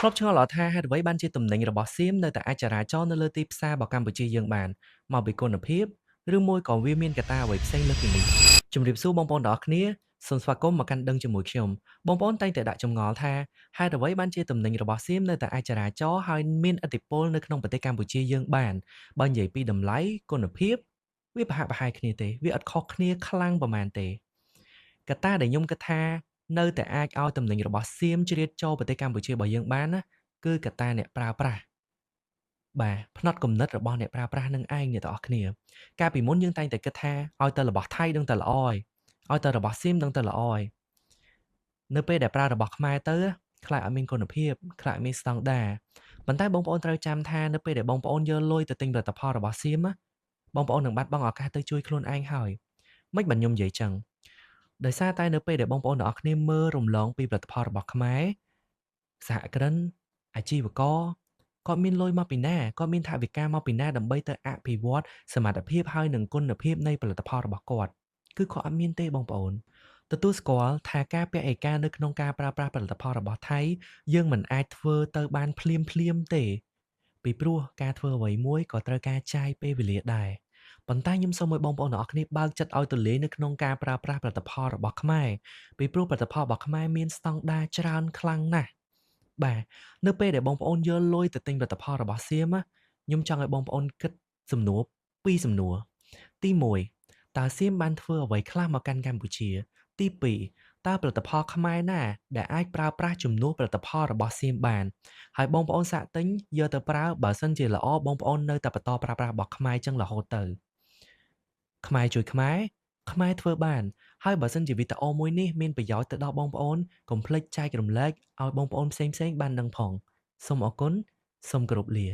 ធ្លាប់ឆ្ងល់អត់ថាហេតុអ្វីបានជាទំនិញរបស់សៀមនៅតែអាចចរាចរនៅលើទីផ្សាររបស់កម្ពុជាយើងបានមកពីគុណភាពឬមួយក៏វាមានកត្តាអ្វីផ្សេងលើសពីនេះជំរាបសួរបងប្អូនទាំងអស់គ្នាសូមស្វាគមន៍មកកាន់ដឹងជាមួយខ្ញុំបងប្អូនតែងតែដាក់ចម្ងល់ថាហេតុអ្វីបានជាទំនិញរបស់សៀមនៅតែអាចចរាចរហើយមានឥទ្ធិពលនៅក្នុងប្រទេសកម្ពុជាយើងបានបើនិយាយពីតម្លៃគុណភាពវាប្រហាក់ប្រហែលគ្នាទេវាអត់ខុសគ្នាខ្លាំងប្រហែលទេកត្តាដែលខ្ញុំគិតថានៅតែអាចឲ្យទំនិញរបស់សៀមជ្រៀតចូលប្រទេសកម្ពុជារបស់យើងបានណាគឺកត្តាអ្នកប្រើប្រាស់បាទផ្នត់គំនិតរបស់អ្នកប្រើប្រាស់នឹងឯងអ្នកទាំងអស់គ្នាកាលពីមុនយើងតែងតែគិតថាឲ្យតែរបស់ថៃដឹងតែល្អហើយឲ្យតែរបស់សៀមដឹងតែល្អហើយនៅពេលដែលប្រើរបស់ខ្មែរទៅខ្លាចអត់មានគុណភាពខ្លាចមានស្តង់ដាប៉ុន្តែបងប្អូនត្រូវចាំថានៅពេលដែលបងប្អូនយកលុយទៅទិញផលិតផលរបស់សៀមបងប្អូននឹងបាត់បង់ឱកាសទៅជួយខ្លួនឯងហើយមិនបានខ្ញុំនិយាយចឹងដោយសារតែនៅពេលដែលបងប្អូនទាំងអស់គ្នាមើលរំលងពីផលិតផលរបស់ខ្មែរសហគ្រិនអាជីវករគាត់មានលុយមកពីណាគាត់មានថវិកាមកពីណាដើម្បីទៅអភិវឌ្ឍសមត្ថភាពហើយនិងគុណភាពនៃផលិតផលរបស់គាត់គឺគាត់អត់មានទេបងប្អូនទទួលស្គាល់ថាការពហិការនៅក្នុងការប្រើប្រាស់ផលិតផលរបស់ថៃយើងមិនអាចធ្វើទៅបានភ្លាមភ្លាមទេពីព្រោះការធ្វើអ្វីមួយក៏ត្រូវការចាយពេលវេលាដែរប៉ុន្តែខ្ញុំសូមឲ្យបងប្អូនទាំងអស់គ្នាបើកចិត្តឲ្យទូលាយនៅក្នុងការប្រើប្រាស់ផលិតផលរបស់ខ្មែរពីព្រោះផលិតផលរបស់ខ្មែរមានស្តង់ដារច្រើនខ្លាំងណាស់បាទនៅពេលដែលបងប្អូនយកលុយទៅទិញផលិតផលរបស់សៀមខ្ញុំចង់ឲ្យបងប្អូនគិតសំណួរពីរសំណួរទី1តើសៀមបានធ្វើអ្វីខ្លះមកកាន់កម្ពុជាទី2តើផលិតផលខ្មែរណាដែលអាចប្រើប្រាស់ជំនួសផលិតផលរបស់សៀមបានហើយបងប្អូនសាកទិញយកទៅប្រើបើសិនជាល្អបងប្អូននៅតែបន្តប្រើប្រាស់របស់ខ្មែរចឹងរហូតទៅខ្មែរជួយខ្មែរខ្មែរធ្វើបានហើយបើសិនជាវីដេអូមួយនេះមានប្រយោជន៍ទៅដល់បងប្អូនកុំភ្លេចចែករំលែកឲ្យបងប្អូនផ្សេងៗបានដឹងផងសូមអរគុណសូមគោរពលា